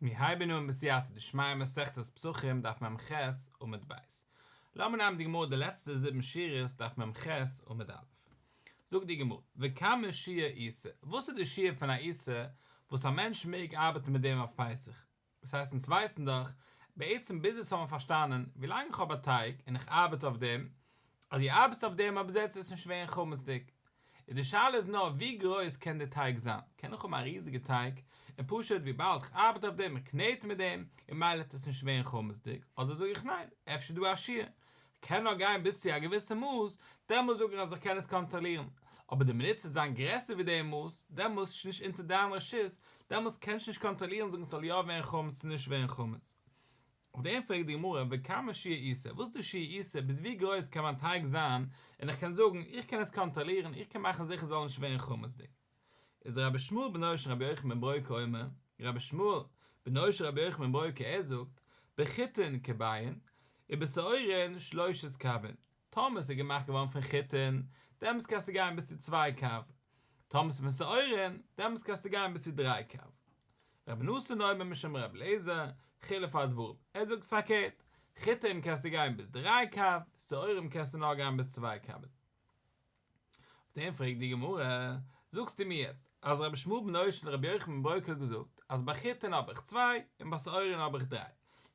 מיר הייבן אן בסייעתא דשמיא מסכת פסחים דף מ"ח עמוד ב'. לאמיר נעמען די גמרא די לעצטע זיבן שורות דף מ"ח עמוד א'. זאגט די גמרא, וכמה שיעור עיסה, וואס איז די שיעור פון א עיסה וואס א מענטש מעג ארבעטן מיט דעם אויף פסח? דאס הייסט אונז ווייסן דאך בעצם ביז יעצט האבן מיר פארשטאנען ווילאנג איך האב א טייג און איך ארבעט אויף דעם, אז דו ארבעסט אויף דעם אבער זעצט עס נישט ווערן חמצ'דיג. און די שאלה איז נאר ווי גרויס קען די טייג זיין, קען איך האבן א ריזיגע טייג און פשוט וויבאלד איך ארבעט אויף דעם איך קנעט מיט דעם און ממילא וועט עס נישט ווערן חמצ'דיג, אדער זאג איך ניין, אפשר איז דא א שיעור, כ'קען נאר גיין ביז צו א געוויסע מאס, דעמאלס זאג איך אז איך קען עס קאנטראלירן, אבער די מינוט ס'וועט זיין גרעסער ווי די מאס, דעמאלס איז נישט אונטער דיין רשות, דעמאלס קענסטו נישט קאנטראלירן זאגן ס'זאל יא ווערן חמץ צו נישט ווערן חמץ. אויף דעם פרעגט די גמרא וכמה שיעור עיסה, וואס איז די שיעור עיסה, ביז ווי גרויס קען מיין טייג זיין, און איך קען זאגן, איך קען עס קאנטראלירן, איך קען מאכן זיכער ס'זאל נישט ווערן חמצ'דיג. איז רבי ישמעאל בנו של רבי יוחנן בן ברוקה אומר, רבי ישמעאל בנו של רבי יוחנן בן ברוקה ער זאגט, בחיטין כביצין, ובשעורין שלושת קבין, טאמער ס'איז געמאכט געווארן פון חיטין, דעמאלס קענסטו גיין ביז צו צוויי קב, טאמער ס'איז פון שעורין, דעמאלס קענסטו גיין ביז צו דריי קב. רבי נתן אומר משום רבי אליעזר, חילוף הדברים, ער זאגט פארקערט, חיטים קענסטו גיין ביז דריי קב, שעורים קענסטו נאר גיין ביז צוויי קבין. אויף דעם פרעגט די גמרא, זאגסטו מיר יעצט אז רבי ישמעאל בנו של רבי יוחנן בן ברוקה האט געזאגט אז ביי חיטין האב איך צוויי און ביי שעורין האב איך דריי,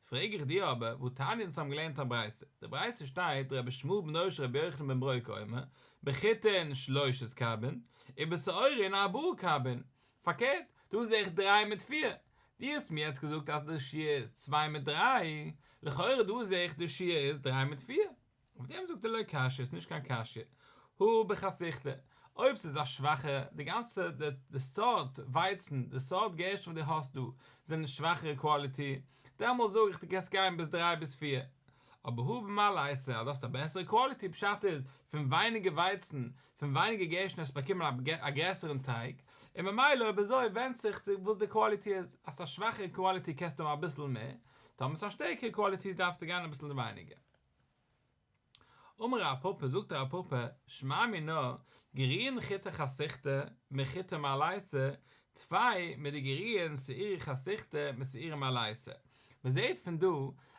פרעג איך דיר אבער, והתניא אונז האבן געלערנט א ברייתא, די ברייתא שטייט רבי ישמעאל בנו של רבי יוחנן בן ברוקה אומר, בחיטין שלושת קבין, ובשעורין ארבעה קבין, פארקערט, דא זע איך דריי מיט פיר, דו האסט מיר יעצט געזאגט אז די שיעור איז צוויי מיט דריי, לכאורה דא זע איך די שיעור איז דריי מיט פיר. אויף דעם זאגט ער לא קשיא, ס'איז נישט קיין קשיא, הא בחסיכתא, אויב ס'איז א שוואכע, די גאנצע די סארט ווייצן, די סארט גערשטן וואס דו האסט דא, זענען שוואכערע quality, דעמאלס זאג איך דו קענסט גיין ביז דריי ביז פיר. אבער הא במעליותא, אז דו האסט א בעסערע quality, פשט איז, פון ווייניגער ווייצן, פון ווייניגער גערשטן וועסטו באקומען א גרעסערן טייג, און ממילא אויב אזוי ווענדט זיך וואס די quality איז, אז ס'איז א שוואכערע quality קענסטו האבן אביסל מער, טאמער ס'איז א שטערקערע quality דארפסטו גיין אביסל ווייניגער. אמר רב פפא, זאגט רב פפא, שמע מינה, גריעין חיטי חסיכתא מחיטי מעלייתא, טפי מדגריעין שעירי חסיכתא משעירי מעלייתא. מען זעט פון דא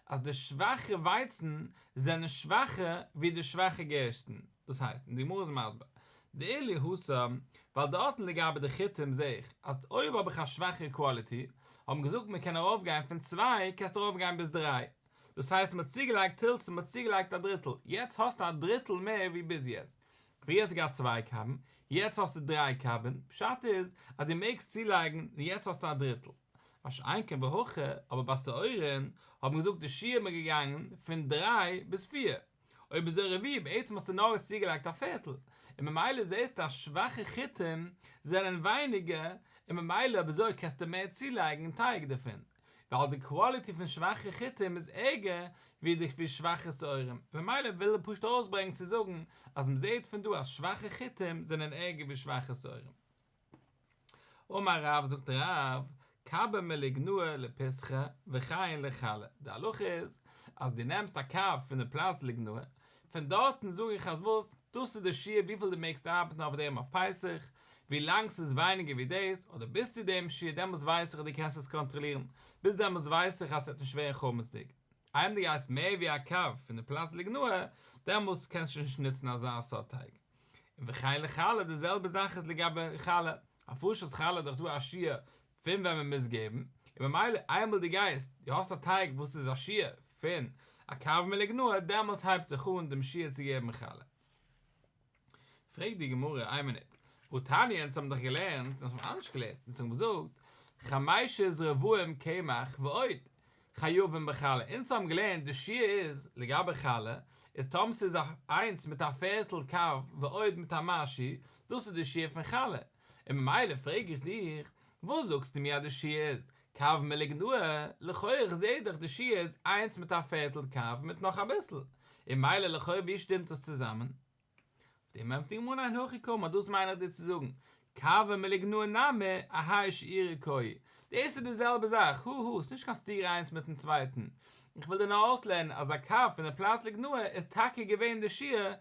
אז די שוואכע ווייצן זענען שוואכער ווי די שוואכע גערשטן, דאס הייסט, און די גמרא איז מסביר, דאילו התם, ווייל דארטן לגבי די חיטים זע איך אז אויב האב איך א שוואכערע quality, האט מען געזאגט מען קען ארויפגיין פון צוויי קענסטו ארויפגיין ביז דריי, דאס הייסט מ'האט צוגעלייגט תילתא, מ'האט צוגעלייגט א דריטל, יעצט האסטו א דריטל מער ווי ביז יעצט, פריער האסטו געהאט צוויי קבין, יעצט האסטו דריי קבין, פשט איז אז דו מעגסט צולייגן און יעצט האסטו א דריטל. מה שאין כן בהכא, אבער ביי שעורין האט מען געזאגט די שיעור איז געגאנגען פון דריי ביז פיר, אויב אזוי רביע בעצם האסטו נאר צוגעלייגט א פערטל, און ממילא זעסטו אז שוואכע חיטים זענען ווייניגער, און ממילא אויב אזוי קענסטו מער צולייגן טייג דערפון. ווייל די quality פון שוואכע חיטים איז ערגער ווי די ווי שוואכע שעורים, ממילא וויל ער פשוט ארויסברענגן צו זאגן אז מ'זעהט פון דא אז שוואכע חיטים זענען ערגער ווי שוואכע שעורים. אמר רב זאגט רב, קבא מליגנאי לפיסחא וכן לחלה, די הלכה איז אז דו נעמסט א קב פון די פלאץ ליגנאי, פון דארטן זאג איך אז וואס? דאס איז די שיעור וויפיל דו מעגסט ארבעטן אויף דעם אויף פסח, ווי לאנג ס'איז ווייניגער ווי דאס, אדער ביז צו דעם שיעור, דעמאלס ווייס איך אז דו קענסט עס קאנטראלירן, ביז דעמאלס ווייס איך אז ס'וועט נישט ווערן חמצ'דיג. איינמאל דו גייסט מער ווי א קב פון די פלאץ ליגנאי, דעמאלס קענסטו שוין נישט נוצן אזא סארט טייג. און וכן לחלה, די זעלבע זאך איז לגבי חלה, הפרשת חלה איז דאך דא א שיעור פון ווען מען מוז געבן, און ממילא איינמאל דו גייסט, דו האסט א טייג וואס איז א שיעור פון א קב מליגנאי, דעמאלס הייבט זיך אן דעם שיעור צו געבן חלה. פרעגט די גמרא, איין מינוט, והתניא אונז האבן דאך געלערנט, אונז האבן אנדערש געלערנט, אונז האבן געזאגט, חמשת רבעים קמח ועוד, חייבים בחלה, אונז האבן געלערנט די שיעור איז, לגבי חלה, איז טאמער ס'איז א איינס מיט א פערטל קב ועוד מיט א משהו, דאס איז די שיעור פון חלה, און ממילא פרעג איך דיך, וואס זאגסטו מיר אז די שיעור איז קב מליגנאי, לכאו' איך זעה דאך די שיעור איז איינס מיט א פערטל קב מיט נאך אביסל, און מילא לכאו' ווי שטימט דאס צוזאמען? אויף דעם ענטפערט די גמרא ניין הכי קאמר דאס מיין איך דיר צו זאגן, קבא מליגנאי נמי אהאי שיעורא קאי, דאס איז די זעלבע זאך, הא הא, ס'נישט קיין סתירה איינס מיטן צווייטן, איך וויל דיר נאר אויסלערנען אז א קב פון די פלאץ ליגנאי איז טאקע געווען די שיעור.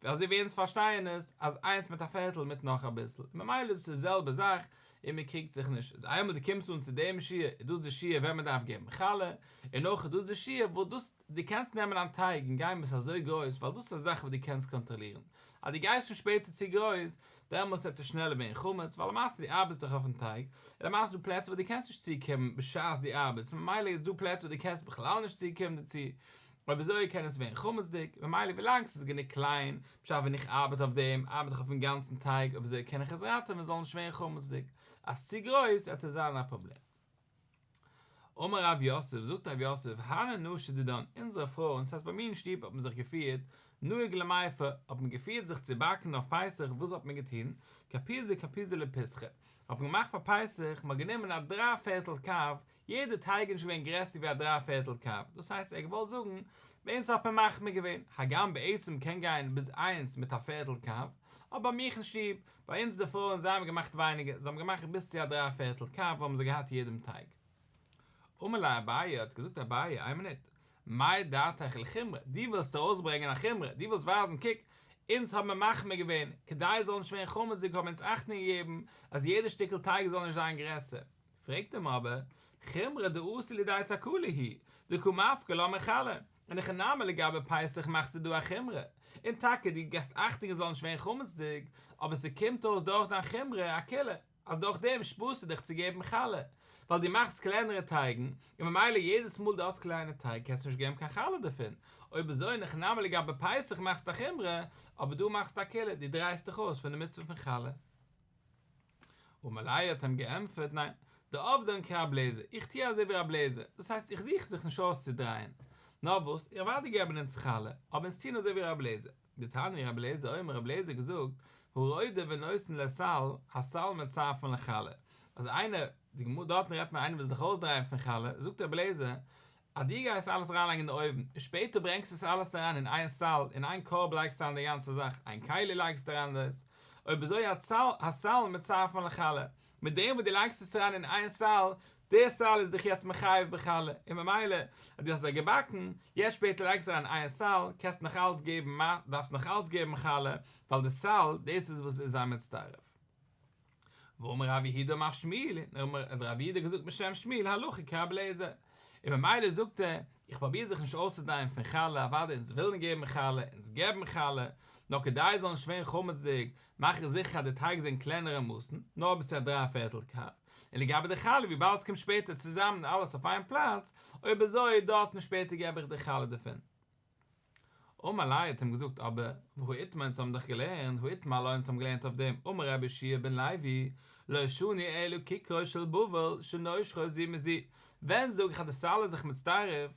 אזוי ווי אונז פארשטייען עס, אז איינס מיט א פערטל מיט נאך אביסל, ממילא איז דאס די זעלבע זאך, און מען קריגט זיך נישט, איז איינמאל דו קומסט אן צו דעם שיעור, איז דאס די שיעור ווען מען דארף געבן חלה, און אויך איז דאס די שיעור וואס דאס, דו קענסט נעמען א טייג און גיין ביז אזוי גרויס, ווייל דאס איז א זאך וואס דו קענסט קאנטראלירן, אז דו גייסט שוין שפעטער צו גרויס, דעמאלס וועט עס שנעלער ווערן חמץ, ווייל למעשה דו ארבעטסט דאך אויפן טייג, און למעשה איז דא פלעצער וואס דו קענסט נישט צוקומען בשעת דו ארבעטסט, ממילא איז דא פלעצער וואס דו קענסט בכלל נישט צוקומען דערצו, אויב אזוי קען עס ווערן חמצ'דיג, ממילא ווילאנג ס'איז גענוג קליין, בשעת ווען איך ארבעט אויף דעם, ארבעט איך אויפן גאנצן טייג, אויב אזוי קען איך עס ראטעווען ס'זאל נישט ווערן חמצ'דיג, אז צו גרויס וועט עס זיין א פראבלעם. אמר רב יוסף, זאגט רב יוסף, הני נשי דידן, אונזערע פרויען, ס'הייסט ביי מיר אין שטוב האט מען זיך געפירט, נהוג למיפא, האט מען געפירט זיך צו באקן אויף פסח, וואס האט מען געטון? כפיזא כפיזא לפיסחא, האט מען געמאכט פאר פסח, מען האט גענומען א דריי פערטל קב, יעדע טייג איז נישט געווען גרעסער ווי א דריי פערטל קב, דאס הייסט ער האט געוואלט זאגן, ביי אונז האט מען מחמיר געווען, הגם בעצם קען גיין ביז איינס מיט א פערטל קב, אבער ביי מיך אין שטוב, ביי אונז די פרויען זיי האבן געמאכט ווייניגער, זיי האבן געמאכט ביז צו א דריי פערטל קב האבן זיי געהאט יעדעם טייג. אמר ליה אביי, האט געזאגט אביי, איין מינוט, מאי דעתיך לחומרא, דו ווילסט ארויסברענגען א חומרא, דו ווילסט ווייזן קוק, אונז האבן מיר מחמיר געווען, כדי עס זאל נישט ווערן חמצ'דיג האבן אונז אכטונג געגעבן אז יעדע שטיקל טייג זאל נישט זיין גרעסער, פרעגט אים אבער, חומרא דאתי לידי תקלה היא, דקא מפקר לה מחלה, אין הכי נמי לגבי פסח מאכסטו דא א חומרא, און טאקע דו געבסט אכטונג עס זאל נישט ווערן חמצ'דיג, אבער ס'קומט אויס דורך דיין חומרא א קולא, אז דורך דעם שפארסטו דיך צו געבן חלה, ווייל דו מאכסט קלענערע טייגן, און ממילא יעדעס מאל דו האסט קליינע טייג קענסטו נישט געבן קיין חלה דערפון, אויב אזוי אין הכי נמי לגבי פסח מאכסטו א חומרא, אבער דא מאכסטו א קולא, דו דרייסט דיך אויס פון די מצוה פון חלה. אמר ליה האט אים געענטפערט, ניין, דעבדין כרבי אליעזר, איך טוה אזוי ווי רבי אליעזר, דאס הייסט איך זוך זיך נישט אויסצודרייען, נאר וואס, איך אוודאי געבן אונז חלה, אבער אונז טוהן אזוי ווי רבי אליעזר, דתניא רבי אליעזר אומר רבי אליעזר האט געזאגט, הרודה ונותן לסל, הסל מצטרפין לחלה, אז איינער, די גמרא דארטן רעדט מען איינער וויל זיך אויסדרייען פון חלה, זאגט רבי אליעזר, אז דו גייסט אלעס אריינלייגן אין די אויוון, און שפעטער ברענגסט עס אלעס אריין אין איין סל, אין איין קארב לייגסטו אריין די גאנצע זאך, איין כלי לייגסטו אריין דאס, אויב אזוי הסל, הסל מצטרפין לחלה, מיט דעם וואס דו לייגסט עס אריין אין איין סל, דער סל איז דיך יעצט מחייב בחלה, און ממילא אז דו האסט זיי געבאקן, יעצט שפעטער לייגסט אריין אין איין סל, קענסט נאך אלץ געבן, דארפסט נאך אלץ געבן חלה, ווייל די סל, דאס איז וואס איז זיי מצטרף. ואמר רב יהודה אמר שמואל, האט רב יהודה געזאגט בשם שמואל הלכה כרבי אליעזר, און ממילא זאגט ער, איך פרוביר זיך נישט אויסצודרייען פון חלה, אוודאי אונז ווילן געבן חלה, אונז געבן חלה, נאר כדי עס זאל נישט ווערן חמצ'דיג, מאך איך זיכער אז די טייג זענען קלענערע מאסן, נאר ביז צו א דריי פערטל קב, און לגבי די חלה וויבאלד עס קומט שפעטער צוזאמען אלעס אויף איין פלאץ, אויב אזוי דארטן שפעטער געב איך די חלה דערפון. אמר ליה האט אים געזאגט אבער והא איתמר אונז האבן דאך געלערנט הא איתמר עלה אונז האבן געלערנט אויף דעם אמר רבי יהושע בן לוי לא שנו אלא ככרות של בבל שנושרות זו מזו ווען זאג איך אז די סל איז זיך מצטרף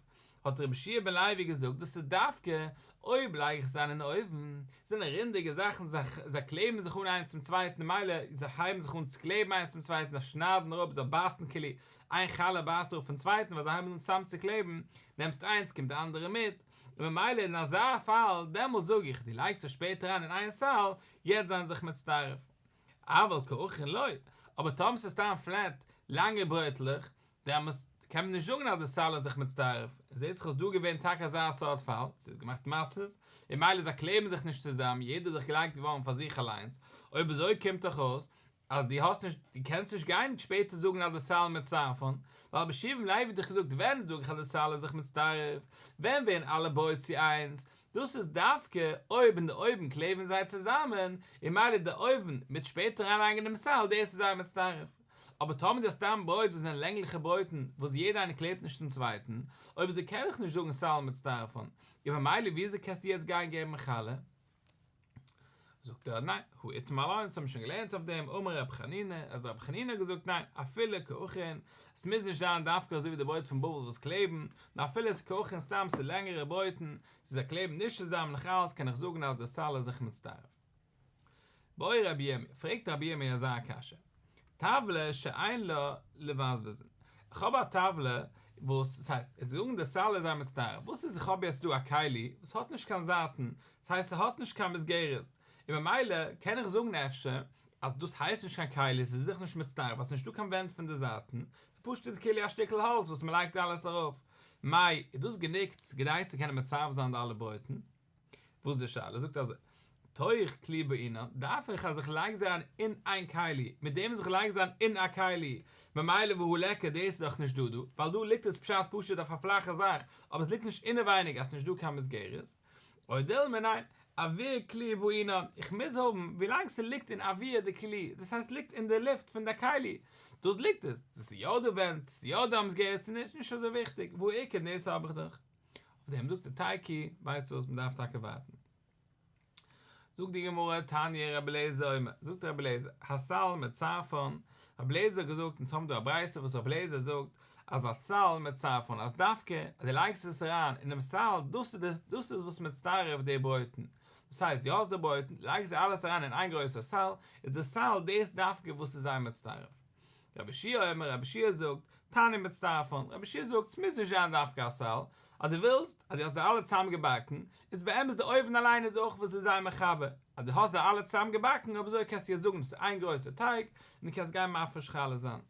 האט רבי יהושע בן לוי געזאגט דאס איז דווקא אויב לייג איך עס אריין אין אויוון זענען רינדיגע זאכן זיי קלעבן זיך אן איינס צום צווייטן ממילא זיי הייבן זיך אן צו קלעבן איינס צום צווייטן זיי שניידן אראפ זיי בייסן כאילו איין חלה בייסט אראפ פון צווייטן ווייל זיי הייבן אן צוזאם צו קלעבן נעמסט איינס קומט די אנדערע מיט, און ממילא אין אזא פאל דעמאלט זאג איך דו לייגסט עס שפעטער אריין אין איין סל, יעצט זענען זיך מצטרף. אבל כעכוrin לא, אבער טאמער ס'איז סתם פלעט לאנגע ברויטלעך, דעמאלס קען מען נישט זאגן אז די סל איז זיך מצטרף, און זעט זיך אויס דא געווען טאקע אזא סארט פאל, זי האט געמאכט מצות, און ממילא זיי קלעבן זיך נישט צוזאם, יעדער איז זיך געלייגט געווארן פאר זיך אליינס, אויב אזוי קומט דאך אויס אז דו האסט נישט, דו קענסט נישט גיין שפעטער זאגן אז די סל מצטרפין, ווייל רבי יהושע בן לוי האט דאך געזאגט ווען זאג איך אז די סל איז זיך מצטרף, ווען ווערן אלע ברויט צו איינס, דאס איז דווקא אויב אין די אויוון קלעבן זיי צוזאמען, און ממילא די אויוון מיט שפעטער אריינלייגן דעם סל דאס איז זיי מצטרף. אבער טאמער דו האסט סתם ברויט וואס זענען לענגליכע ברויטן וואס יעדע איינער קלעבט נישט צום צווייטן, אויב אזוי קען איך נישט זאגן סל מצטרפין, און ממילא וויאזוי קענסטו יעצט גיין געבן חלה? זאגט ער ניין, הא איתמר עלה, אונז האבן שוין געלערנט אויף דעם, אמר רב חנינא, אז רב חנינא האט געזאגט ניין, אפילו כעכוrin, עס מוז נישט זיין דווקא אזוי ווי די ברויט פון בבל וואס קלעבן, נאר אפילו עס איז כעכוrin סתם ס'איז לענגערע ברויטן, צו זיי קלעבן נישט צוזאמען נאך אלץ קען איך זאגן אז די סל איז זיך מצטרף. בעי רבי ירמי', פרעגט רבי ירמי' אזא קשיא, טבלא שאין לה לבזבזין, איך האב א טבלא וואס, ס'הייסט, עס זאגן די סל איז זיי מצטרף, וואס איז איך האב יעצט דא א כלי וואס האט נישט קיין זייטן, ס'הייסט ס'האט נישט קיין מסגרת, און ממילא קען איך זאגן אפשר אז דאס הייסט נישט קיין כלי, ס'איז זיך נישט מצטרף ווייל ס'נישטא קיין ווענט פון די זייטן, ס'פשוט כאילו א שטיקל האלץ וואס מ'לייגט אלעס ארויף, מאי, איז דאס גענוג כדי צו קענען מצרף זיין די אלע ברויטן? וואס איז די שאלה? זאגט אזוי. בתוך כלי בעינן, דארף איך אז איך לייג זיי אריין אין איין כלי, מיט דעם וואס איך לייג זיי אריין אין א כלי, ממילא והא ליכא דאס איז דאך נישט דא דא, ווייל דא ליגט עס פשט פשוט אויף א פלאכע זאך, אבער עס ליגט נישט אינעווייניג אז ס'נישט דא קיין מסגרת. או דילמא ניין, אויר כלי בעינן, איך מוז האבן ווילאנג ס'ליגט אין אויר די כלי, דאס הייסט ליגט אין די לופט פון די כלי, דאס ליגט עס, צו ס'איז יא דא ווענט, צו ס'איז יא דא א מסגרת צו נישט, נישט אזוי וויכטיג, והא איכא דאס האב איך דאך. אויף דעם זאגט ער תיקו, ווייסט וואס, מ'דארף טאקע ווארטן. זאגט די גמרא, תניא רבי אליעזר אומר, זאגט רבי אליעזר, הסל מצרפן, רבי אליעזר האט געזאגט, אונז האבן דא א ברייתא וואס רבי אליעזר זאגט, אז הסל מצרפן, אז דווקא אז דו לייגסט עס אריין אינעם סל, דאס איז דאס איז וואס מצטרף די ברויטן, דאס הייסט דו האסט די ברויטן, לייגסט זיי אלעס אריין אין איין גרויסע סל, איז די סל דאס דווקא וואס איז זיי מצטרף. רבי יהושע אומר, רבי יהושע זאגט, תנור מצטרפן, רבי יהושע זאגט, ס'מוז נישט זיין דווקא א סל, אז דו ווילסט, אז דו האסט זיי אלע צוזאם געבאקן, איז באמת די אויוון אליין איז אויך וואס איז זיי מחבר, אז דו האסט זיי אלע צוזאם געבאקן, אויב אזוי קענסטו יעצט זאגן דאס איז איין גרויסע טייג, און דו קענסט גיין מפריש חלה זיין.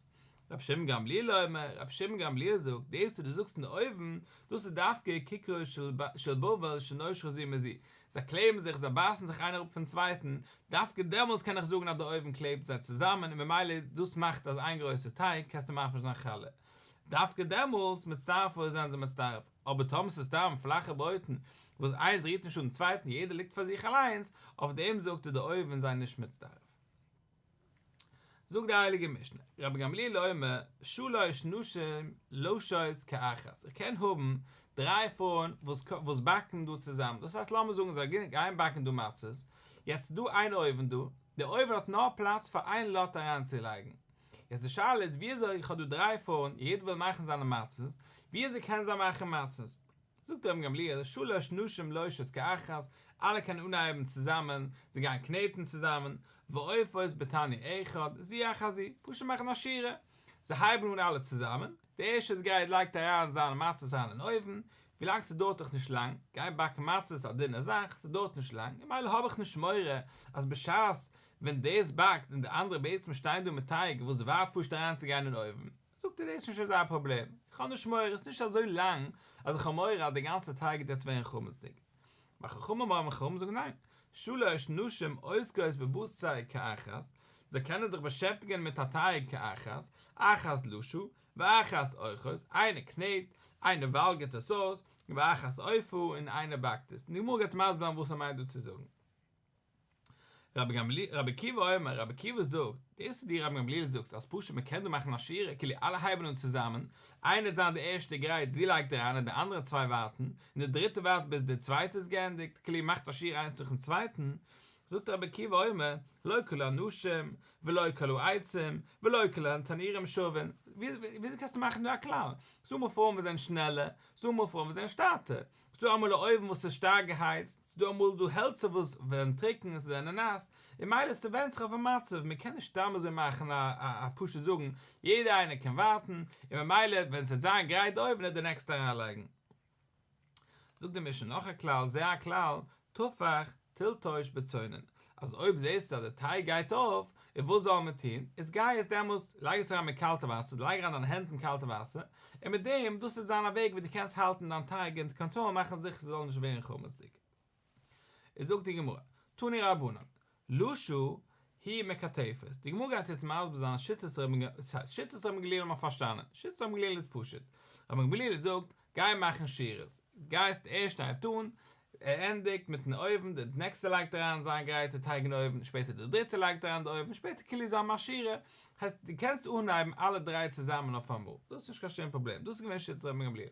רבי שמעון גמליאל אומר, רבי שמעון גמליאל זאגט, דאס וואס דו זאגסט אין די אויוון, דאס איז דווקא ככרות של בבל שנושרות זו מזו, זיי קלעבן זיך, זיי בייסן זיך איינער אפ פון צווייטן, דווקא דעמאלטס קען איך זאגן אז די אויוון קלעבט זיי צוזאמען און ממילא דאס מאכט אז איין גרויסע טייג קענסטו מפריש זיין חלה, דווקא דעמאלטס מצטרפות זענען זיי מצטרף, אבער טאמער ס'איז סתם פלאכע ברויטן וואס איינס רירט נישט אן דעם צווייטן יעדער ליגט פאר זיך אליינס, אויף דעם זאגט ער די אויוון זיי נישט מצטרף. זאגט די הייליגע משנה, רבן גמליאל אומר, שלש נשים לשות כאחת, איך קען האבן דריי פרויען וואס באקן דא צוזאמען, דאס הייסט לאמיר זאגן זיי גייען באקן דא מצות, יעצט איז דא איין אויוון דא, די אויוון האט נאר פלאץ פאר איין לאט אריינצולייגן, יעצט די שאלה איז ווי אזוי, איך האב דא דריי פרויען, יעדער וויל מאכן זיינע מצות, ווי אזוי קענען זיי מאכן מצות? זאגט רבן גמליאל, שלש נשים לשות כאחת, אלע קענען אנהייבן צוזאמען, זיי גייען קנעטן צוזאמען, ואופות בתנור אחד, זו אחר זו, פשוט מאכן א שורה, זיי הייבן אן אלע צוזאמען, די ערשטע איז גייט לייגט אריין זיינע מצות אריין אין אויוון, ווילאנג ס'דויערט דאך נישט לאנג, גיין באקן מצות איז א דינע זאך, ס'דויערט נישט לאנג, און ממילא האב איך נישט מורא אז בשעת ווען דאס באקט און די אנדערע בעצם שטייען דא מיט טייג וואס ווארט פשוט אריינצוגיין אין אויוון, זאגט ער דאס איז נישט אזא פראבלעם, איך האב נישט מורא, עס איז נישט אזוי לאנג אז איך האב מורא אז די גאנצע טייג גייט יעצט ווערן חמצ'דיג. וחכמים אומרים חכמים זאגן ניין, שלש נשים עוסקות בבצק כאחת, זיי קענען זיך באשעפטיגען מיט א טייג כאחת, אחת לשה, ואחת אוכות, איינער קנעט, איינער וואלגערט עס אויס, ואחת אופה, און איינער באקט עס, און די גמרא גייט מסביר זיין וואס ער מיינט דא צו זאגן. רבי גמליאל, רבי עקיבא אומר, רבי עקיבא זאגט, דאס וואס דו רבי גמליאל זאגסט אז פשוט מען קען דא מאכן א שורה, כאילו אלע הייבן אן צוזאמען, איינער וועט זיין די ערשטע גרייט, זי לייגט אריין און די אנדערע צוויי ווארטן, און די דריטע ווארט ביז די צווייטע איז געענדיגט, כאילו מאכט א שורה איינס נאכן צווייטן, זאגט רבי עקיבא אומר, לא כל האנשים, ולא כל העצים, ולא כל התנורים שווין, וויאזוי קענסטו מאכן דא א כלל? ס'דא אמאל פרויען וואס זענען שנעלער, ס'דא אמאל פרויען וואס זענען שטאטער, ס'דא אמאל א אויוון וואס איז שטארק געהייצט, ס'דא אמאל דא העלצער וואס ווערן טרוקן און ס'זענען נאס, און ממילא ס'ווענדט זיך אויפן מצב, מ'קען נישט סתם אזוי מאכן א א פשוט זאגן יעדער איינער קען ווארטן, און ממילא ווען ס'וועט זיין גרייט די אויוון וועט די נעקסטע אריינלייגן. זאגט די משנה נאך א כלל, זה הכלל, תפח תלטוש בצונן, אז אויב זעסטו אז די טייג גייט אויף, און וואס זאל מען טון, איז גיי עס דעמאלס, לייג עס אריין מיט קאלטע וואסער, לייג אריין דיינע הענט אין קאלטע וואסער, און מיט דעם, דאס וועט זיין א וועג ווי דו קענסט האלטן דיין טייג אונטער קאנטראל און מאכן זיכער ס'זאל נישט ווערן חמצ'דיג. איז זאגט די גמרא, תנו רבנן, לשה היא מקטפת, די גמרא גייט יעצט מסביר זיין שיטת רבן, שיטת רבן גמליאל האט מען פארשטאנען, שיטת רבן גמליאל איז פשוט, רבן גמליאל זאגט, גיי מאכן שורות, גייסט די ערשטע הייבט אן, ער ענדיגט מיטן אויוון, די נעקסטע לייגט אריין זיין גרייטע טייג אין אויוון, שפעטער די דריטע לייגט אריין די אויוון, שפעטער כאילו זיי האבן א שורה, הייסט דו קענסט אנהייבן אלע דריי צוזאמען אויפאמאל, דאס איז נישט קיין שום פראבלעם, דאס איז געווען שיטת רבן גמליאל.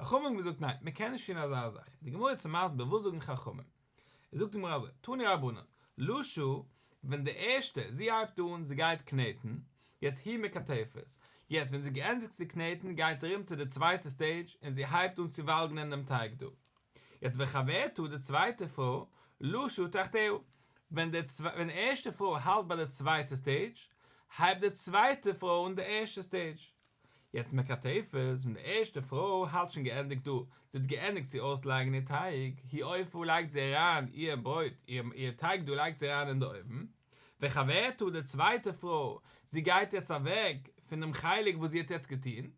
חכמים האבן געזאגט ניין, מען קען נישט טון אזא זאך, די גמרא איז מסביר וואס זאגן חכמים, איז זאגט די גמרא אזוי, תנו רבנן, לשה, ווען די ערשטע, זי הייבט אן, זי גייט קנעטן, יעצט היא מקטפת, יעצט ווען זי געענדיגט צו קנעטן גייט זי ארום צו די צווייטע סטעידזש און זי הייבט אן צו וואלגערן דעם טייג דא. יעצט וחברתה די צווייטע פרוי, לשה תחתיה, ווען די ווען די ערשטע פרוי האלט ביי די צווייטע סטעידזש, הייבט די צווייטע פרוי אן די ערשטע סטעידזש. יעצט מקטפת, ווען די ערשטע פרוי האלט שוין געענדיגט דא, זי האט געענדיגט צו אויסלייגן איר טייג, היא אופה לייגט זי אריין איר ברויט, איר טייג דא לייגט זי אריין אין די אויוון, וחברתה די צווייטע פרוי, זי גייט יעצט אוועק פון דעם חלק וואס זי האט יעצט געטון,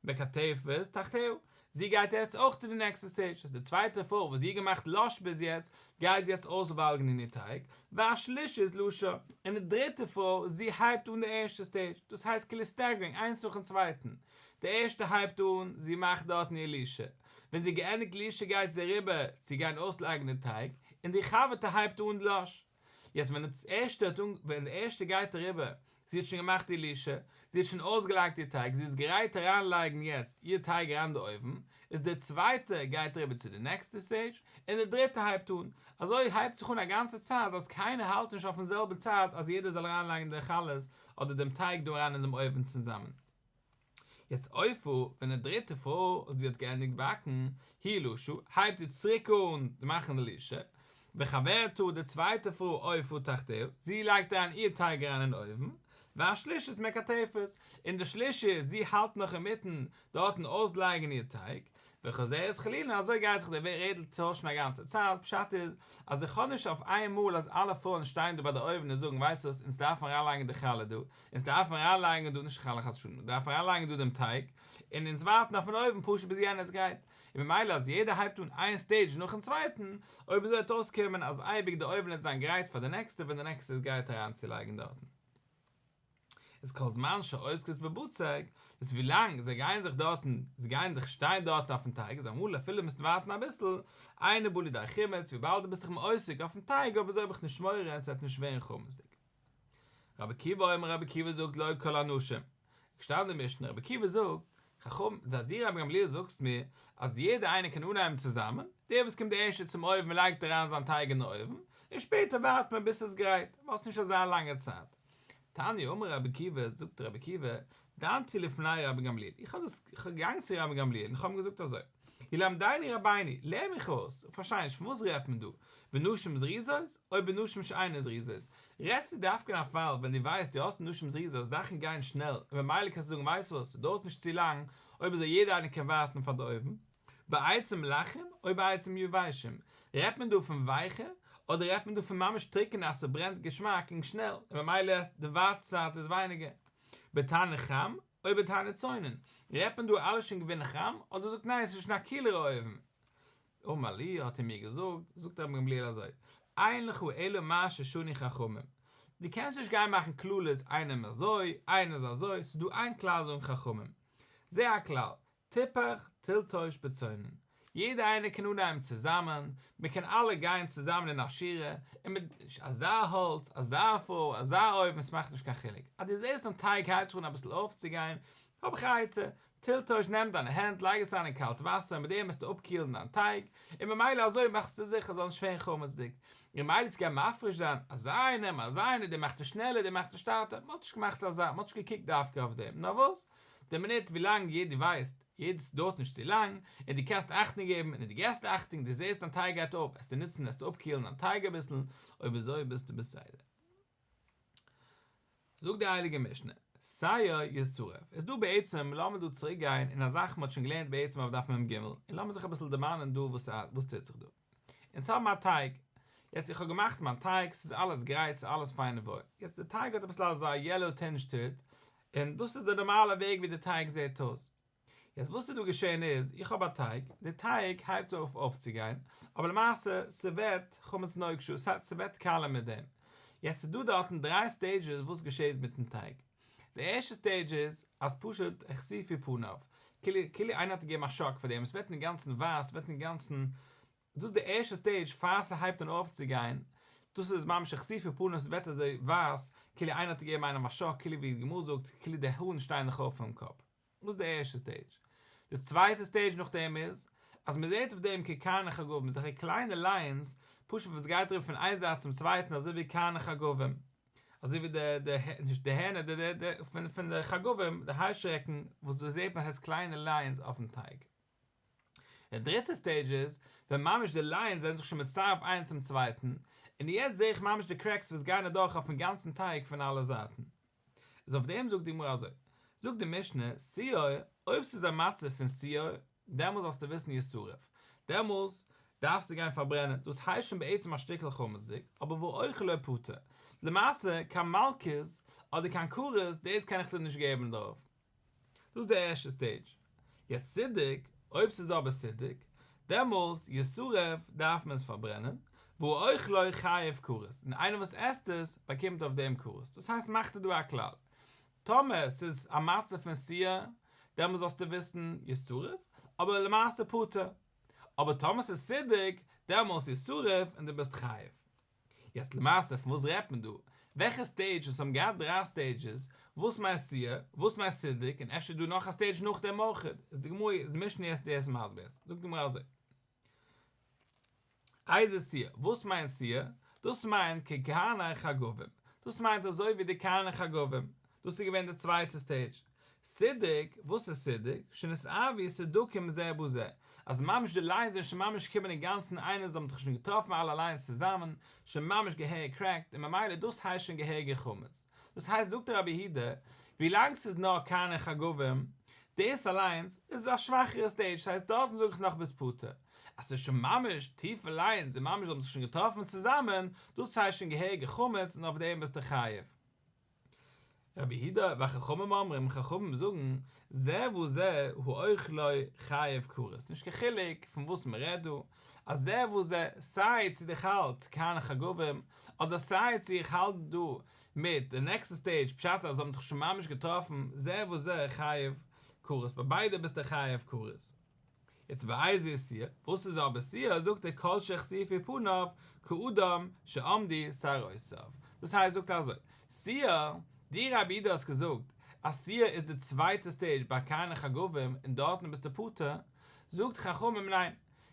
מקטפת תחתיה, זי גייט יעצט אויך צו די נעקסטע סטעידזש, אז די צווייטע פרוי וואס זי האט געמאכט לש ביז יעצט, גייט זי יעצט אויסוואלגערן איר טייג, והשלישית לשה, און די דריטע פרוי, זי הייבט אן די ערשטע סטעידזש, דאס הייסט כאילו סטעגערינג איינס נאכן צווייטן, די ערשטע הייבט אן, זי מאכט דארטן איר לישה, ווען זי געענדיגט לישה גייט זי אריבער צו גיין אויסלייגן די טייג, און די חבר'טע הייבט אן לש. יעצט ווען די ערשטע האט אן ווען די ערשטע גייט אריבער, זי האט שוין געמאכט די לישה, זי האט שוין אויסגעלייגט איר טייג, זי איז גרייט אריין לייגן יעצט איר טייג אריין די אויוון, איז די צווייטע גייט אריבער צו די נעקסטע סטעידזש, און די דריטע הייבט אן, אזוי הייבט זיך אן א גאנצע צייט אז קיינער האלט נישט אויפן זעלבע צייט אז יעדער זאל אריין לייגן די חלות אדער דעם טייג דא אריין אין דעם אויוון צוזאמען. יעצט אופה, ווען די דריטע פרוי וואס זי האט געענדיגט באקן, היא לשה, הייבט זי צוריק אן מאכן די לישה, וחברתה, די צווייטע פרוי אופה תחתיה, זי לייגט אריין איר טייג אריין אין אויוון, והשלישית מקטפת, און די שלישית, זי האלט נאך אינמיטן דארטן אויסלייגן איר טייג, וחוזרת חלילה, אזוי גייט זיך די רעדל טוישן א גאנצע צייט, פשט איז, אז איך האב נישט אויף איין מאל אז אלע פרויען שטייען דא ביי די אויוון און זאגן ווייסט וואס, אונז דארפן אריינלייגן די חלה דא, אונז דארפן אריינלייגן דא נישט חלה חס ושלום, דארפן אריינלייגן דא דעם טייג, און אונז ווארטן אויפן אויוון פשוט ביז יענער איז גרייט, און ממילא אז יעדער הייבט אן איין סטעידזש נאכן צווייטן, אויב אזוי וועט אויסקומען אז אייביג די אויוון וועט זיין גרייט פאר די נעקסטע ווען די נעקסטע איז גרייט אריינצולייגן דארטן. איז כל זמן שעוסקות בבצק, איז ווילאנג זיי גייען זיך דארטן, זיי גייען זיך שטיין דארטן אויפן טייג, איז אמאל אפילו מוזט ווארטן אביסל, אינו בא לידי חימוץ, וויבאלד דו ביסט דאך עוסק אויפן טייג אויב אזוי האב איך נישט מורא און ס'וועט נישט ווערן חמצ'דיג. רבי עקיבא אומר רבי עקיבא זאגט לא כל הנשים, געשטאנען אין די משנה רבי עקיבא זאגט, חכמים, אז דו רבן גמליאל זאגסט מיר אז יעדער איינער קען אנהייבן צוזאמען, דער וואס קומט די ערשטע צום אויוון לייגט אריין זיין טייג אין אויוון, און שפעטער ווארט מען ביז ס'איז גרייט, ווייל ס'איז נישט אזא לאנגע צייט. תניא אמר רבי עקיבא, זאגט רבי עקיבא, דנתי לפני רבן גמליאל, איך האב דאס, איך האב געגאנגען צו רבן גמליאל און איך האב אים געזאגט אזוי, ילמדנו רבינו, לערן מיך אויס, איך פארשטיי נישט, פון וואס רעדט מען דא, בנשים זריזות, או בנשים שאינן זריזות, רעדסטו דווקא אין א פאל ווען דו ווייסט דו האסט נשים זריזות זאכן גייען שנעל און ממילא קענסטו זאגן ווייסט וואס, ס'דויערט נישט צו לאנג, אויב אזוי יעדער איינער קען ווארטן פאר די אויוון. בעצים לחים או בעצים יבשים, רעדט מען דא פון ווייכע, אדער רעדט מען דא פון ממש טרוקענע אז ס'ברענט געשמאק און שנעל און ממילא די ווארט צייט איז ווייניגער. בתנור חם או בתנור צונן, רעדט מען דא אלעס שוין געווען חם, אדער זאגט ניין ס'איז שוין א קילערע אויוון. אמר לי האט ער מיר געזאגט, זאגט רבן גמליאל אזוי, אין לך אלא מה ששנו חכמים, דו קענסט נישט גיין מאכן כללות איינעם אזוי, איינער איז אזוי, ס'איז דא איין כלל זאגן חכמים, זה הכלל, תיפח תלתוש בצונן, יעדער איינער קען אנהייבן צוזאמען, מען קען אלע גיין צוזאמען אין א שורה, און מיט אזא האלץ, אזא פרוי, אזא אויוון, ס'מאכט נישט קיין חילוק, אז דו זעסט דיין טייג הייבט זיך אן אביסל אויפצוגיין, האב איך א עצה, תלתוש נעם דיינע הענט לייג עס אריין אין קאלט וואסער מיט דעם וועסטו אפקילן דיין טייג, און ממילא אזוי מאכסטו זיכער ס'זאל נישט ווערן חמצ'דיג, און ממילא צו גיין מפריש זיין אזא איינעם אזא איינער דער מאכט עס שנעלער דער מאכט עס שטאטער, מ'האט נישט געמאכט אזא, מ'האט נישט געקוקט דווקא אויף דעם, נאר וואס? די מינוט ווילאנג יעדער ווייסט יעדעס ס'דויערט נישט צו לאנג, און דו קענסט אכטונג געבן, און דו געסט אכטונג, דו זעסט דיין טייג גייט אויף, וועסטו נוצן וועסטו אפקילן דיין טייג אביסל, אויב אזוי ביסטו בסדר. זאגט די הייליגע משנה, שעור ישרף, איז דא בעצם, לאמיר דא צוריק גיין אין א זאך מ'האט שוין געלערנט בעצם אויף דף מ"ג, און לאמיר זיך אביסל דערמאנען דא וואס וואס טוט זיך דא. אונז האבן א טייג, יעצט איך האב געמאכט מיין טייג, ס'איז אלעס גרייט, ס'איז אלעס פיין און וואויל, יעצט די טייג האט אביסל אזא יעלאו טינדזש טו איט, און דאס איז די נארמאלע וועג ווי די טייג זעט אויס. יעצט וואס איז דא געשען איז, איך האב א טייג, די טייג הייבט אויף אויפצוגיין, אבער למעשה ס'ווערט חמץ נוקשה, ס'הייסט ס'ווערט קאלע מיט דעם. יעצט איז דא דארטן דריי סטעידזשעס וואס געשעט מיטן טייג. די ערשטע סטעידזש איז אז פשוט הכסיפו פניו, כאילו כאילו איינער האט געגעבן א שאק פאר דעם, עס ווערט אינגאנצן ווייס, ס'ווערט אינגאנצן דאס איז די ערשטע סטעידזש פאר ס'הייבט אן אויפצוגיין, דאס איז ממש הכסיפו פניו ס'ווערט אזוי ווייס, כאילו איינער האט געגעבן איינעם א שאק, כאילו ווי די גמרא זאגט, כאילו די הארן שטייען נאך אויף פונעם קאפ. דאס איז די ערשטע סטעידזש. די צווייטע סטעידזש נאכדעם איז, אז מ'זעט אויף דעם כקרני חגבים, אזעלכע קליינע ליינס, פשוט וואס גייט אריבער פון איין זייט צום צווייטן אזוי ווי קרני חגבים, אזוי ווי די די נישט די הערנער די די די פון פון די חגבים, די היישעריקן, וואס דאס זעט מען הייסט קליינע ליינס אויפן טייג. די דריטע סטעידזש איז ווען ממש די ליינס זענען זיך שוין מצטרף איינס צום צווייטן, און יעצט זעה איך ממש די קרעקס וואס גייען אדורך אויפן גאנצן טייג פון אלע זייטן. איז אויף דעם זאגט די גמרא אזוי, זאגט די משנה, שעור, אויב ס'איז א מצב פון שעור, דעמאלס זאלסטו וויסן ישרף, דעמאלס דארפסטו גיין פארברענען, דאס הייסט שוין בעצם א שטיקל חמצ'דיג, אבער והאוכל לו פטור, למעשה קיין מלקות אדער קיין כרת, דאס קען איך דיר נישט געבן דערויף. דאס איז די ערשטע סטעידזש. יעצט סידק, אויב ס'איז אבער סידק, דעמאלס ישרף דארף מען עס פארברענען, והאוכלו חייב כרת, און איינער וואס עסט עס באקומט אויף דעם כרת, דאס הייסט מאכט ער דא א כלל, טאמער ס'איז א מצב פון שעיר, דעמאלס זאלסטו וויסן ישרף, אבער למעשה פטור, אבער טאמער ס'איז סידק, דעמאלס ישרף און דו ביסט חייב. יעצט למעשה פון וואס רעדט מען דא? וועלכע סטעידזש? אונז האבן געהאט דריי סטעידזשעס, וואס מיינט שעיר, וואס מיינט סידק, און אפשר איז דא נאך א סטעידזש נאכדעם אויך, איז די גמרא איז די משנה יעצט דאס מסביר, זאגט די גמרא אזוי. איזה שעיר, וואס מיינט שעיר? דאס מיינט כקרני חגבים, דאס מיינט אזוי ווי די קרני חגבים, דאס איז געווען די צווייטע סטעידזש. סידק, וואס איז סידק? שנתערבו סדקים זה בזה, אז ממש די ליינס זענען שוין ממש געקומען אינגאנצן איינער זיי האבן זיך שוין געטראפן אלע ליינס צוזאמען, שוין ממש געהעריג קרעקט, און ממילא דאס הייסט שוין געהעריגע חמץ. דאס הייסט זאגט רבי יהודה, ווילאנג ס'איז נאר קרני חגבים, דאס אליינס איז א שוואכערע סטעידזש, ס'הייסט דארטן זאג איך נאך ביסט פטור. אז ס'איז שוין ממש טיפע ליינס און ממש זיי האבן זיך שוין געטראפן צוזאמען, דאס הייסט שוין געהעריגע חמץ און אויף דעם ביסטו חייב. רבי יהודה וחכמים אומרים, חכמים זאגן, זה וזה האוכלו חייב כרת, נישט קיין חילוק פון וואס מען רעדט דא, אז זה וזה, סיי צו איך האלט קרני חגבים, אדער סיי צו איך האלט דא מיט די נעקסטע סטעידזש פשט אז זיי האבן זיך שוין ממש געטראפן, זה וזה חייב כרת, ביי ביידע ביסטו חייב כרת. יעצט ואיזה שעיר, וואס איז אבער שעיר, זאגט ער כל שכסיפו פניו כאדם שעמדו שערותיו, דאס הייסט זאגט ער אזוי, שעיר, דו רבי יהודה האסט געזאגט אז שעיר איז די צווייטע סטעידזש ביי קרני חגבים און דארטן ביסטו פטור, זאגט חכמים ניין,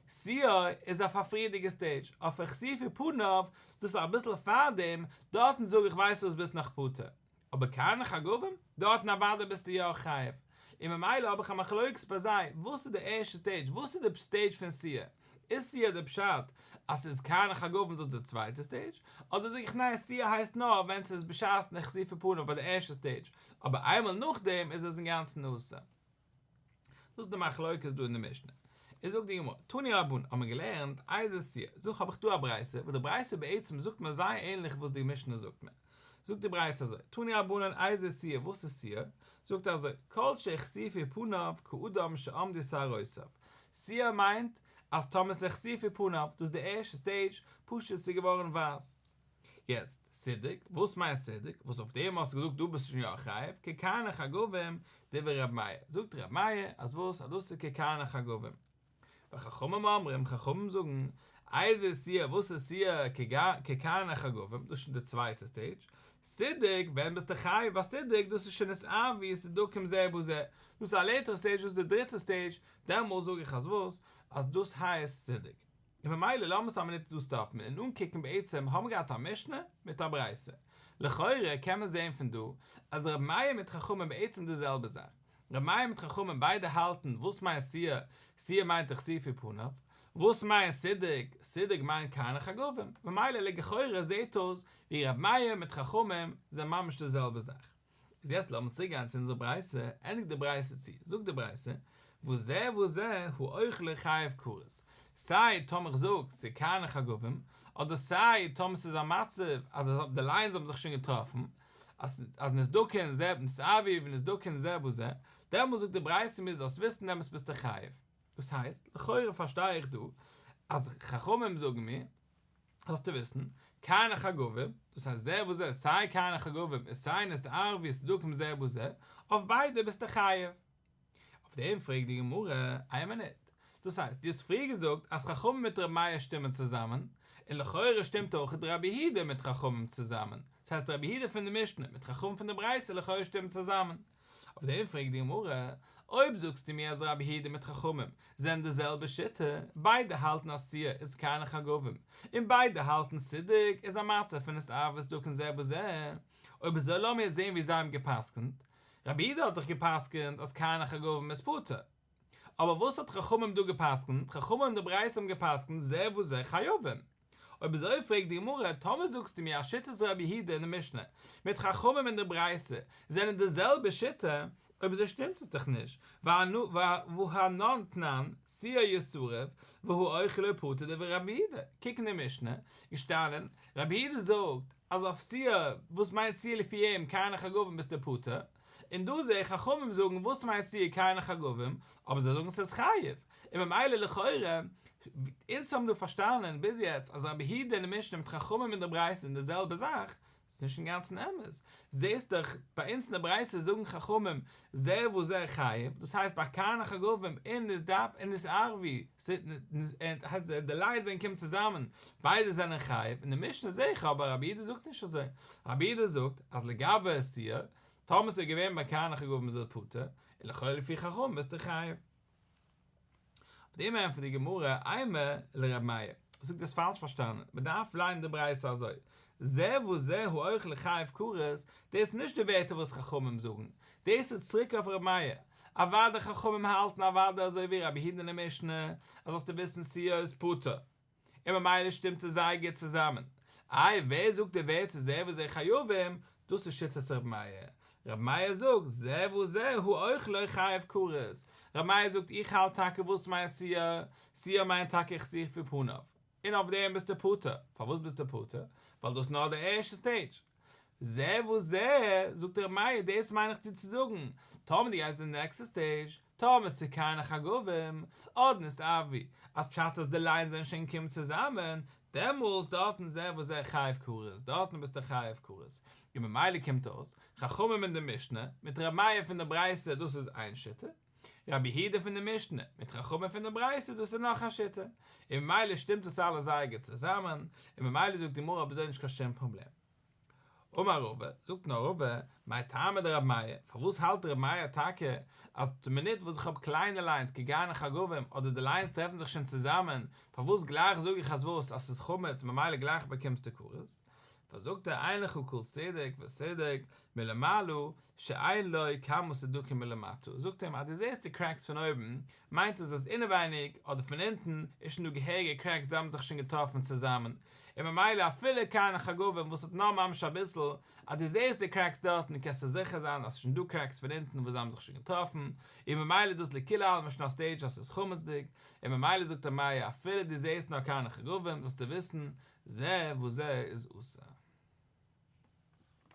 שעיר איז אויף א פריערדיגע סטעידזש, אויף הכסיפו פניו, דאס איז אביסל פארדעם, דארטן זאג איך ווייסט וואס ביסט נאך פטור. אבער קרני חגבים? דארטן אוודאי ביסטו יא חייב. און ממילא האב איך א מחלוקת ביי זיי, וואס איז די ערשטע סטעידזש, וואס איז די סטעידזש פון שעיר? איז שעיר די פשט אז ס'איז קרני חגבים דאס איז די צווייטע סטעידזש? אדער זאג איך ניין שעיר הייסט נאר ווען ס'איז בשעת הכסיפו פניו ביי די ערשטע סטעידזש, אבער איינמאל נאכדעם איז עס אינגאנצן אסור. דאס איז די מחלוקת דא אין די משנה. איז זאגט די גמרא, תנו רבנן, האט מען געלערנט, איזה שעיר, זאג האב איך דא א ברייתא, וואס די ברייתא בעצם זאגט מיר זייער ענליך וואס די משנה זאגט מיר. זאגט די ברייתא אזוי, תנו רבנן איזה שעיר, וואס איז שעיר? זאגט ער אזוי, כל שהכסיפו פניו כאדם שעמדו שערותיו. שעיר מיינט אז טאמער ס'איז הכסיפו פניו, דאס איז די ערשטע סטעידזש, פשוט ס'איז געווארן ווייס. יעצט, סידק, וואס מיינט סידק? וואס אויף דעם האסטו געזאגט דו ביסט שוין יא חייב, כקרני חגבים, דברי ר' מאיר. זאגט ר' מאיר, אז וואס? אז דאס איז כקרני חגבים. וחכמים אומרים, חכמים זאגן, איזה שעיר, וואס איז שעיר כקרני חגבים, דאס איז שוין די צווייטע סטעידזש, סידק, ווען ביסטו חייב ביי סידק, דאס איז שנתערבו סדקים זה בזה, דאס איז א לעטערע סטעידזש, דאס איז די דריטע סטעידזש, דעמאלס זאג איך אז וואס? אז דאס הייסט סידק. און ממילא לאמיר עס א מינוט דא סטאפן און אנקוקן בעצם האבן מיר געהאט א משנה מיט א ברייתא, לכאורה קען מען זעהן פון דא אז ר' מאיר מיט חכמים בעצם די זעלבע זאך, ר' מאיר מיט חכמים ביידע האלטן וואס מיינט שעיר, שעיר מיינט הכסיפו פניו, וואס מיינט סידק, סידק מיינט קרני חגבים, ממילא לכאורה זעהט אויס ווי ר' מאיר מיט חכמים זענען ממש די זעלבע זאך. איז יעצט לאמיר צוריק גיין צו אונזער ברייתא, ענדיגט די ברייתא צו, זאגט די ברייתא, וזה וזה האוכלו חייב כרת, סיי טאמער איך זאג ס'איז קרני חגבים, אדער סיי טאמער ס'איז א מצב אז די ליינס האבן זיך שוין געטראפן, אז אז נסדקין זה נתערבו ונסדקין זה בזה, דעמאלס זאגט די ברייתא מיר זאלסט וויסן דעמאלס ביסטו חייב. דאס הייסט, לכאורה פארשטיי איך דא אז חכמים זאגן מיר, זאלסטו וויסן, קרני חגבים, דאס הייסט זה וזה, סיי קרני חגבים און סיי נתערבו סדקים זה בזה, אויף ביידע ביסטו חייב. אויף דעם פרעגט די גמרא, איין מינוט, דאס הייסט, דו האסט פריער געזאגט אז חכמים מיט רבי מאיר שטימען צוזאמען, און לכאורה שטימט אויך רבי יהודה מיט חכמים צוזאמען, דאס הייסט רבי יהודה פון די משנה מיט חכמים פון די ברייתא לכאורה שטימען צוזאמען. אויף דעם פרעגט די גמרא, אויב זאגסטו מיר אז רבי יהודה מיט חכמים זענען די זעלבע שיטה, ביידע האלטן אז שעיר איז קרני חגבים, און ביידע האלטן סידק איז א מצב פון נתערבו סדקין זה בזה, אויב אזוי לאמיר זען ווי זיי האבן גע'פסק'נט, רבי יהודה האט דאך גע'פסק'נט אז קרני חגבים איז פטור, אבער וואס האט חכמים דא גע'פסק'נט? חכמים אין די ברייתא האבן גע'פסק'נט זה וזה חייבים. אויב אזוי פרעגט די גמרא, טאמער זאגסטו מיר אז שיטת רבי יהודה אין די משנה מיט חכמים אין די ברייתא זענען די זעלבע שיטה, אויב אזוי שטימט עס דאך נישט, והא אנן תנן, שעיר ישרף, והאוכלו פטור דברי רבי יהודה, קוק אין די משנה, געשטאנען, רבי יהודה זאגט אז אויף שעיר, וואס מיינט שעיר לפי אים, קרני חגבים ביסטו פטור, און דא זעה איך חכמים זאגן וואס מיינט שעיר קרני חגבים, אבער זיי זאגן ס'איז חייב, און ממילא לכאורה, אונז האבן דא פארשטאנען ביז יעצט אז רבי יהודה אין די משנה מיט חכמים אין די ברייתא זענען די זעלבע זאך, ס'איז נישט אינגאנצן אמת, זעהסט דאך ביי אונז אין די ברייתא זאגן חכמים זה וזה חייב, דאס הייסט ביי קרני חגבים און און נתערבו, הייסט די ליינס זענען קומען צוזאמען, ביידע זענען חייב, אין די משנה זעה איך אבער רבי יהודה זאגט נישט אזוי, רבי יהודה זאגט אז לגבי שעיר, טאמער ס'איז געווען ביי קרני חגבים איז ער פטור, און לכאורה לפי חכמים ביסטו חייב. אויף דעם ענטפערט די גמרא, אימא לר' מאיר, זאגט האסט פאלש פארשטאנען, מען דארף ליינען די ברייתא אזוי, זה וזה האוכל חייב כרת, דאס איז נישט די ווערטער וואס חכמים זאגן, דאס איז צוריק אויף ר' מאיר, אוודאי חכמים האלטן אוודאי אזוי ווי רבי יהודה אין די משנה, אז זאלסטו וויסן שעיר איז פטור. און ממילא שטימט עס זייער גוט צוזאמען. איי ווער זאגט די ווערטער זה וזה חייבים, דאס איז שיטת ר' מאיר. ר' מאיר זאגט זה וזה האוכלו חייב כרת. ר' מאיר זאגט איך האלט טאקע וואס מיינט שעיר, שעיר מיינט טאקע הכסופו פניו. און אויף דעם ביסטו פטור. פארוואס ביסטו פטור? ווייל דאס איז נאר די ערשטע סטעידזש. זה וזה, זאגט ר' מאיר, דאס מיין איך דיר צו זאגן, טאמער דו גייסט אין די נעקסטע סטעידזש, טאמער ס'איז קרני חגבים, אדער נתערבו, אז פשט אז די ליינס זענען שוין געקומען צוזאמען, דעמאלס דארטן זה וזה חייב כרת, דארטן ביסטו חייב כרת. און ממילא קומט אויס, חכמים אין די משנה, מיט ר' מאיר פון די ברייתא דאס איז איין שיטה, רבי יהודה פון די משנה, מיט חכמים פון די ברייתא דאס איז נאך א שיטה, און ממילא שטימט עס אלעס זייער גוט צוזאמען, און ממילא זאגט די גמרא אויב אזוי נישט קיין שום פראבלעם. אמר רבא, זאגט נאר רבא, מאי טעמא דרבי מאיר, פארוואס האלט רבי מאיר טאקע אז די מינוט וואס איך האב קליינע ליינס כקרני חגבים אדער די ליינס טרעפן זיך שוין צוזאמען, פארוואס גלייך זאג איך אז וואס אז ס'איז חמץ ממילא גלייך באקומסטו כרת? פאר זאגט ער אין לך כל סדק וסדק מלמעלה שאין לו כמה סדקים מלמטה, זאגט אים אז דו זעסט די קרעקס פון אויבן מיינט עס אז אינעווייניג אדער פון אונטן איז שוין דא געהעריגע קרעקס זיי האבן זיך שוין געטראפן צוזאמען און ממילא אפילו קרני חגבים וואס האט נאר ממש אביסל אז דו זעסט די קרעקס דארטן קענסטו זיכער זיין אז ס'איז שוין דא קרעקס פון אונטן וואס זיי האבן זיך שוין געטראפן און ממילא דאס לכולי עלמא שוין א סטעידזש אז ס'איז חמצ'דיג און ממילא זאגט ר' מאיר אפילו דו זעסט נאר קרני חגבים זאלסטו וויסן זה וזה איז אסור.